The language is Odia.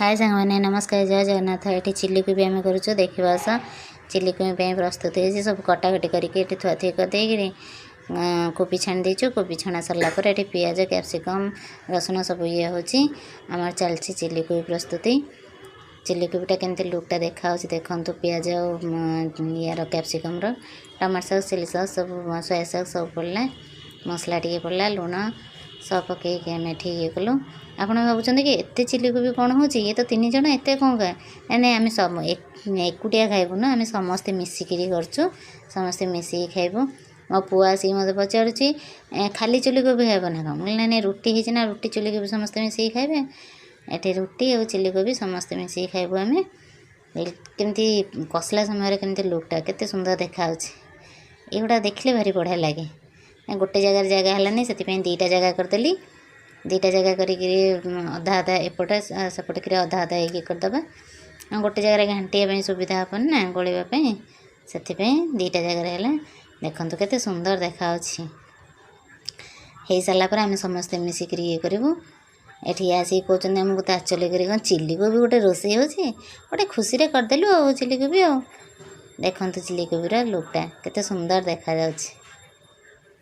ହାଏ ସାଙ୍ଗମାନେ, ନମସ୍କାର, ଜୟ ଜଗନ୍ନାଥ। ଏଠି ଚିଲି କୋବି ଆମେ କରୁଛୁ, ଦେଖିବା ଆସ। ଚିଲି କୋବି ପାଇଁ ପ୍ରସ୍ତୁତ ହେଇଛି। ସବୁ କଟାକଟି କରିକି ଏଠି ଥୁଆଥୁଇ କରିଦେଇକିରି କୋବି ଛାଣି ଦେଇଛୁ। କୋବି ଛଣା ସରିଲା ପରେ ଏଠି ପିଆଜ, କ୍ୟାପ୍ସିକମ୍, ରସୁଣ ସବୁ ଇଏ ହେଉଛି। ଆମର ଚାଲିଛି ଚିଲି କୋବି ପ୍ରସ୍ତୁତି। ଚିଲି କୋବିଟା କେମିତି ଲୁକ୍ଟା ଦେଖାହେଉଛି ଦେଖନ୍ତୁ। ପିଆଜ ଆଉ ଇଏର କ୍ୟାପ୍ସିକମ୍ର, ଟମାଟୋ ସସ୍, ଚିଲି ସସ୍, ସବୁ ସୋୟା ସସ୍ ସବୁ ପଡ଼ିଲା। ମସଲା ଟିକେ ପଡ଼ିଲା, ଲୁଣ ସବୁ ପକାଇକି ଆମେ ଏଠି ଇଏ କଲୁ। ଆପଣ ଭାବୁଛନ୍ତି କି ଏତେ ଚିଲି କୋବି କ'ଣ ହେଉଛି, ଇଏ ତ ତିନି ଜଣ, ଏତେ କ'ଣ? ନାଇଁ ନାଇଁ, ଆମେ ଏକୁଟିଆ ଖାଇବୁ ନା, ଆମେ ସମସ୍ତେ ମିଶିକିରି କରୁଛୁ, ସମସ୍ତେ ମିଶିକି ଖାଇବୁ। ମୋ ପୁଅ ଆସିକି ମୋତେ ପଚାରୁଛି, ଖାଲି ଚିଲି କୋବି ଖାଇବ ନା କ'ଣ? ମୁଁ କହିଲି, ନାଇଁ ନାଇଁ, ରୁଟି ହେଇଛି ନା, ରୁଟି ଚିଲି କୋବି ସମସ୍ତେ ମିଶିକି ଖାଇବେ। ଏଠି ରୁଟି ଆଉ ଚିଲି କୋବି ସମସ୍ତେ ମିଶିକି ଖାଇବୁ ଆମେ। କେମିତି କଷିଲା ସମୟରେ କେମିତି ଲୁକ୍ଟା କେତେ ସୁନ୍ଦର ଦେଖାହେଉଛି। ଏଗୁଡ଼ା ଦେଖିଲେ ଭାରି ବଢ଼ିଆ ଲାଗେ। ଗୋଟେ ଜାଗାରେ ଜାଗା ହେଲାନି, ସେଥିପାଇଁ ଦୁଇଟା ଜାଗା କରିଦେଲି। ଦୁଇଟା ଜାଗା କରିକିରି ଅଧା ଅଧା ଏପଟେ ସେପଟେ କରି ଅଧା ଅଧା ହେଇକି କରିଦେବା। ଆଉ ଗୋଟେ ଜାଗାରେ ଘାଣ୍ଟିବା ପାଇଁ ସୁବିଧା ହେବନି ନା, ଗୋଳିବା ପାଇଁ, ସେଥିପାଇଁ ଦୁଇଟା ଜାଗାରେ ହେଲା। ଦେଖନ୍ତୁ କେତେ ସୁନ୍ଦର ଦେଖାହେଉଛି। ହେଇସାରିଲା ପରେ ଆମେ ସମସ୍ତେ ମିଶିକିରି ଇଏ କରିବୁ। ଏଠି ଆସିକି କହୁଛନ୍ତି ଆମକୁ ତାଚଲି କରି, କ'ଣ ଚିଲି କୋବି ଗୋଟେ ରୋଷେଇ ହେଉଛି? ଗୋଟେ ଖୁସିରେ କରିଦେଲୁ ଆଉ ଚିଲି କୋବି। ଆଉ ଦେଖନ୍ତୁ ଚିଲି କୋବିର ଲୁକ୍ଟା କେତେ ସୁନ୍ଦର ଦେଖାଯାଉଛି।